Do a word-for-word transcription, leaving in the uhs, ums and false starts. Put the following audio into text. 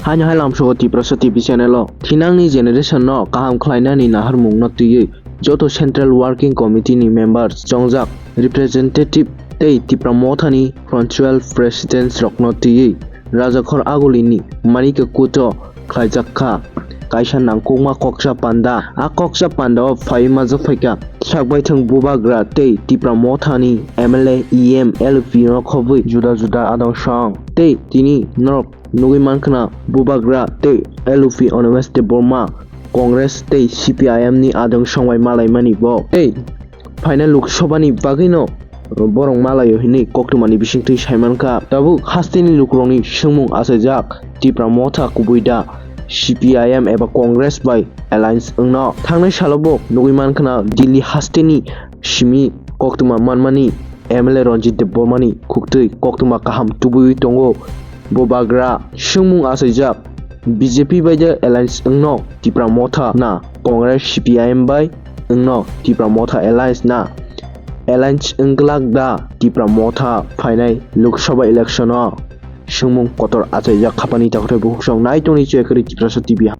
Haino hai lamsogo Tiprasa T V channel o thinangni generation no kaham khlainani naharmung no twiwi joto Central Working Committee ni members chongjak representative tei Tipra Motha ni provincial presidents rok no twiwi Rajakhor Aguli ni Manika Kuto khlaijak kha kaisa nangkukma koksa panda. A koksa panda o phaiwi majak phaikha sakbaithang Bubagra tei Tipra Motha ni M L A, E M, L P no khobwi juda juda adong song tei tini norok nugwi mankhna Bubagra tei L P Animesh Debbarma Congress tei C P I M ni adong songbai malaimani bo tei phainai Lok Sabha ni bagwino borok malaio hinwi koktwmani bisingtwi saimankha. Tabuk hasteni lukurokni swngmung achaijak Tipra Motha kubui da C P I M eba Congress bai alliance wngno. Thangnai salo bo nugwi mankhna Delhi hasteni simi koktwma manmani M L A Ranjit Debbarmani khuktwi koktwma kaham tubuiwi tongo. Bubagra swngmung achaijak B J P bai de alliance wngno Tipra Motha na Congress C P I M bai wngno Tipra Motha alliance na alliance wngglak da Tipra Motha phainai Lok Sabha election o swngmung kotor achaijak khapani takhwrai bukhuk song nai tongni chekri Tiprasa T V.